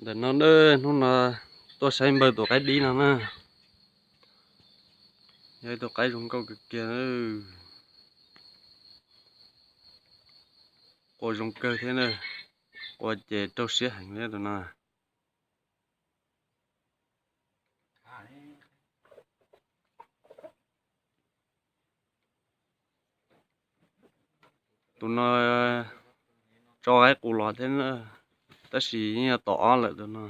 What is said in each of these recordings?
Ntawm no na, hnub no tuaj saib npawg tus qaib dib no na. Yog ib tus qaib zoo nkauj kawg kiag, qua zoo kawg thiab na, qua ces raug siab heev thiab tus no. Tus no tso qaib qus los thiab na, tab sis yeej yog tom ob lawm tus no.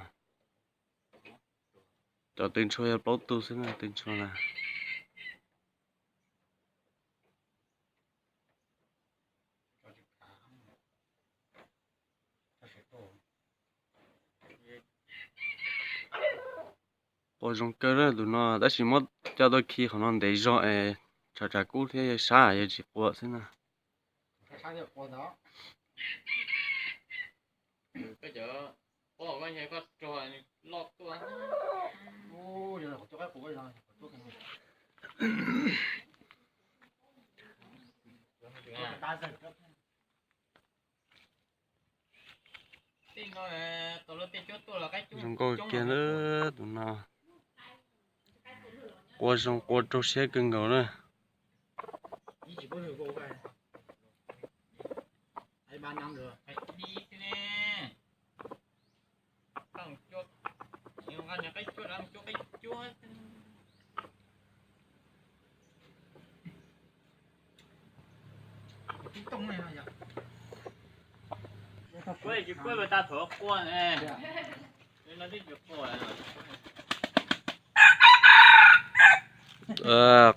Cov tw ntshua yog plaub tug xwb na, tw ntshua na. Qua zoo kawg na tus no, tab sis muab coj tuaj khi qhov no ntev zog es tshav tshav kub thiab yawg sab yawg tsis qua xwb na. Zoo nkauj kiag na tus no. Qua zoo qua raug siab kawg nkaus na.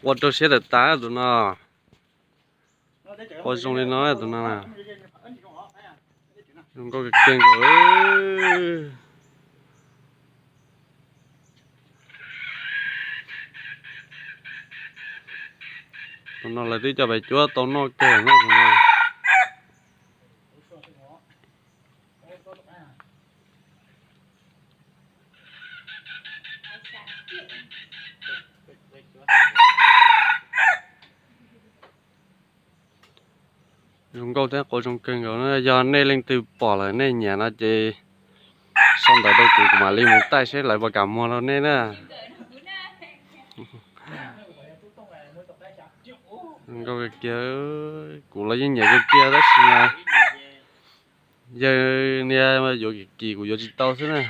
Qua raug siab tawm tas tus no. Qua zoo li no tus no na. Zoo nkauj kawg kiag nkaus. Tus no lawv twb coj pem cuab tau noj kawg na tus no. Zoo nkauj thiab qua zoo kawg nkaus na, yog nej leej twg pom lawm nej nyiam no ces sau ntawv rau kuv, kuv mam li mus taij seb lawv puas kam muag rau nej na. Zoo nkauj kawg kiag, kuv los yeej nyiam kawg kiag tab sis mas yawg niag yuav kim kim kuv yuav tsis tau xwb na.